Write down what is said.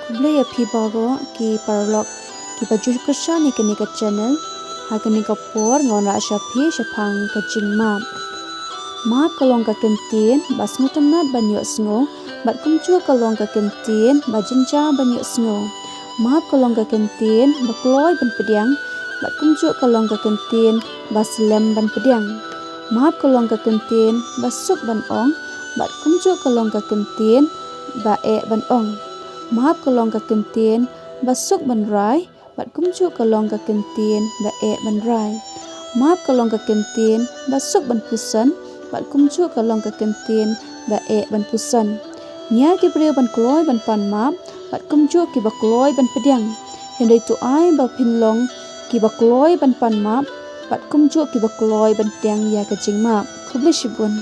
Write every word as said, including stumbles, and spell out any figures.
Khublei ïa phi baroh ki paralok kiba ju kyrshan ïa kane ka channel. Ha kane ka por nga wanrah sha phi shaphang ka jingmap. Map ka long ka kyntien ba sngewtynnat ban ïohsngew, bad kumjuh ka long ka kyntien ba jynjar ban ïohsngew. Map ka long ka kyntien ba kloi ban pdiang, bad kumjuh ka long ka kyntien ba slem ban pdiang. Map ka long ka kyntien ba suk ban ong, bad kumjuh ka long ka kyntien ba eh ban ong. Map ka long ka kyntien ba suk ban rai, bad kumjuh ka long ka kyntien ba eh ban rai. Map ka long ka kyntien ba suk ban puson, bad kumjuh ka long ka kyntien ba eh ban puson. Ngiar ki briew ban kloi ban pan map, bad kumjuh kiba kloi ban pdiang. Hynrei to ai ba phin long kiba kloi ban pan map, bad kumjuh kiba kloi ban pdiang ïa ka jingmap. Khublei shibun.